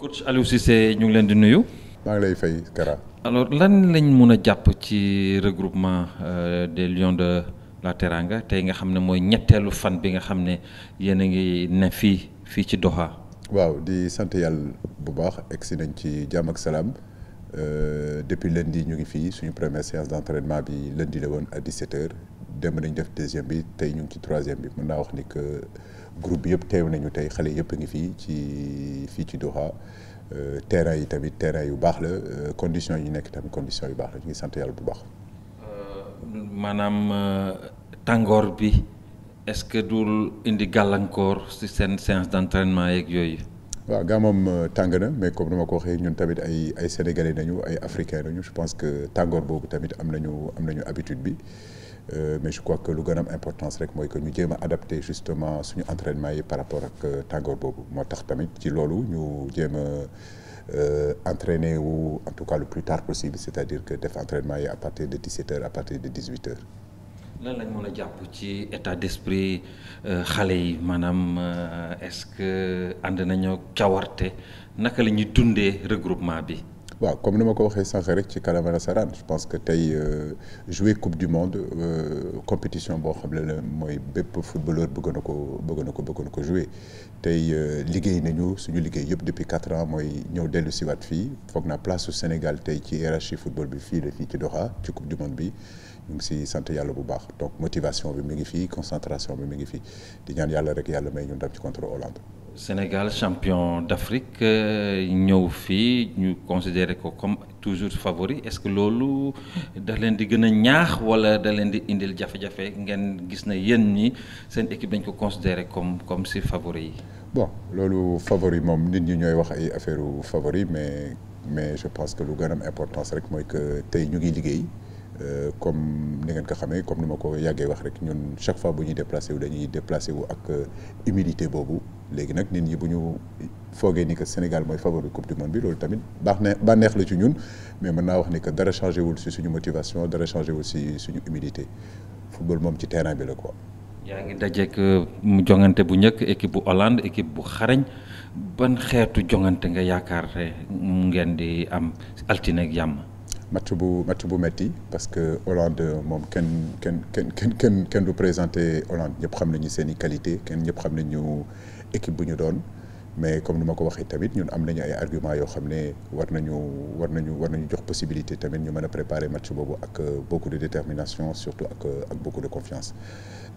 coach Aliou Cissé ñu ngi leen di nuyu. maa ngi lay fay Kara. alors lan lañ mun a jàpp ci regroupement des Lions de la Teranga tey nga xam ne mooy ñetteelu fan bi nga xam ne yéen a ngi ne fii ci Doha. waaw di sant yàlla bu baax egsi nañ ci jàmm ak salaam depuis lundi ñu ngi fii suñu première séance d' entraînement bi lundi la woon à 17h démb nañ def deuxième bi tey ñu ngi ci troisième bi mën naa wax ni que groupe bi yëpp teew nañu tey xale yëpp a ngi fii ci Doha. terrain yi tamit terrain yu baax la conditions yi nekk tamit conditions yu baax la ñu ngi sant yàlla bu baax. maanaam tàngoor bi est-ce que dul indi gàllankoor ci seen séance d'entraînement yeeg yooyu. waaw gaa moom tàng na mais comme ni ma ko waxee ñun tamit ay sénégalais nañu ay africains nañu je pense que tàngoor boobu tamit am nañu habitude bi. Mais je crois que lu gën a am importance rek mooy que ñu jéem a adapté justement suñu entraînement yi par rapport ak tàngoor boobu moo tax tamit ci loolu ñu jéem a entraîner wu en tout cas le plus tard possible c'est-à-dire que def entraînement yi à partir de 17h à partir de 18h. lan lañ mën a jàpp ci état d'esprit xale yi maanaam est-ce que ànd nañoo cawarte naka la ñuy dundee regroupement bi. waaw comme ni ma ko waxee sànq rek ci kàllaama nasaraan je pense que tey jouer coupe du monde compétition boo xam ne la mooy bépp footballeur bëgg na ko jouer tey liggéey nañu suñu liggéey yëpp depuis 4 ans mooy ñëw dellu siwaat fii foog naa place su Sénégal tey ci hiérarchie football bi fii ci Doha ci coupe du monde bi ñu ngi si sant yàlla bu baax donc motivation bi mi ngi fii concentration bi mi ngi fii di ñaan yàlla rek yàlla may ñu ndam ci contre Hollande. Sénégal champion d'Afrique ñëw fii ñu considérer ko comme toujours favori est-ce que loolu da leen di gën a ñaax wala da leen di indil jafe-jafe ngeen gis na yéen ñi seen équipe dañ ko considérer comme si favori yi. bon loolu favori moom nit ñi ñooy wax ay affaire favori mais je pense que lu gën a am importance rek mooy que tey ñu ngi liggéey. Comme ni ngeen ko xamee comme ni ma ko yàggee wax rek ñun chaque fois bu ñuy déplacé wu dañuy déplacé wu ak humilité boobu léegi nag nit ñi bu ñu foogee ni que Sénégal mooy favori coupe du monde bi loolu tamit bànneex la ci ñun mais mën naa wax ni que dara changé wul si suñu motivation dara changé wul si suñu humilité football moom ci terrain bi la quoi. yaa ngi dajeek mu jongante bu njëkk équipe bu Hollande équipe bu xarañ ban xeetu jongante nga yaakaar ngeen di am altine ak jàmm. match bu metti parce que Hollande moom kenn du présenté Hollande ñëpp xam nañu seen i qualité ñëpp xam nañu équipe bu ñu doon mais comme ni ma ko waxee tamit ñun am nañu ay arguments yoo xam ne war nañu jox possibilité tamit ñu mën a préparer match boobu ak beaucoup de détermination surtout ak beaucoup de confiance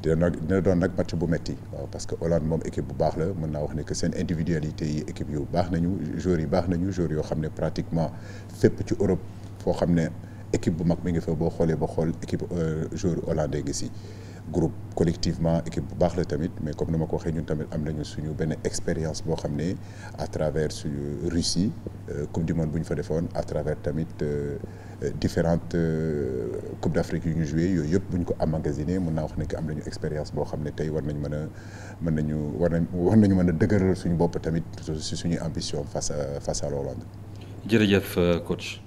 dina doon nag match bu metti waaw parce que Hollande moom équipe bu baax la mën naa wax ne que seen individualité yi équipe yu baax nañu joueurs yi baax nañu joueurs yoo xam ne pratiquement fépp ci Europe foo xam ne équipe bu mag mi ngi fa boo xoolee ba xool équipe joueur hollandais ngi si groupe collectivement équipe bu baax la tamit mais comme ni ma ko waxee ñun tamit am nañu suñu benn expérience boo xam ne à travers suñu Russie coupe du monde bu ñu fa defoon à travers tamit différentes coupes d'Afrique yu ñu joué yooyu yëpp bu ñu ko emmagasiné mën naa wax ne que am nañu expérience boo xam ne tey war nañu mën a dëgëral suñu bopp tamit si suñuy ambition face à l'Hollande. jërëjëf coach.